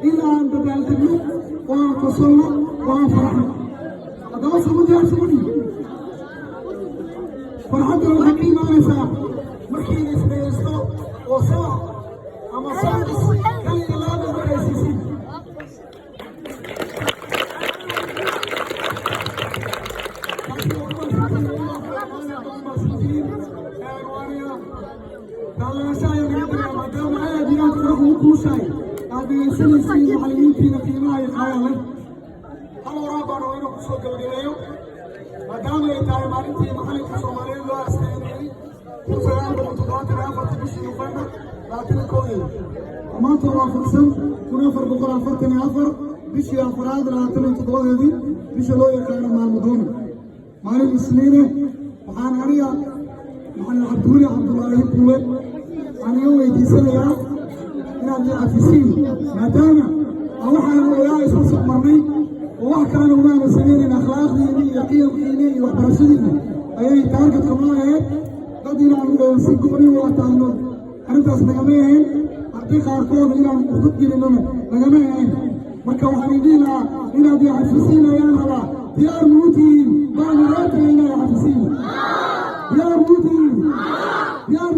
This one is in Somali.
In aan dabaaldegno oo aan qosolno oo aan faraxno. Haddaba sama diyaarsamani? Farxadda waxay ka imaanaysaa markii la isdhegaysto oo saac ama sacabis kal iyo laaba markay siisiin. Taasi waa ku mahadsantihiin. Waaniga taageerasho ayaa naga diraa, maadaama aad iyo aad qurux ugu kuushahay aad dhegaysanaysiin macallimiintiina qiimaha iyo qaaya leh. Hal waraab baan oo inuu kusoo gabagabeeyo, maadaama ay tahay maalintii macalinka Soomaaliyeed loo asteeyay 1974-tii, bishii Nofembar 21-deeda, maanta waafaqsan 1444, bishii afraad 27-deedii, bisha loo yaqaano Maalmadoona, maalin Isniine. Waxaan aniga, Macalin Cabdiweli Cabdulaahi Buule, aan iga weydiisanayaa inaad i cafisiin, maadaama aan waxaan ogaa isla soo marnay oo wax kalena umaana samaynayn. Akhlaaqdiini iyo qiyamkiini iyo waxbarashadiina ayay target-ka noo ahayd. Dad inaan si gooni u ataano arrintaas nagama ahayn. Arday qaarkood inaan uqdad gelinona nagama ahayn. Marka waxaan idhihi lahaa inaad i cafisiin ayaan rabaa. Diyaar muu tihiin? Baanu reertay inaa i cafisiin? Diyaar muu tihiin? Diyaar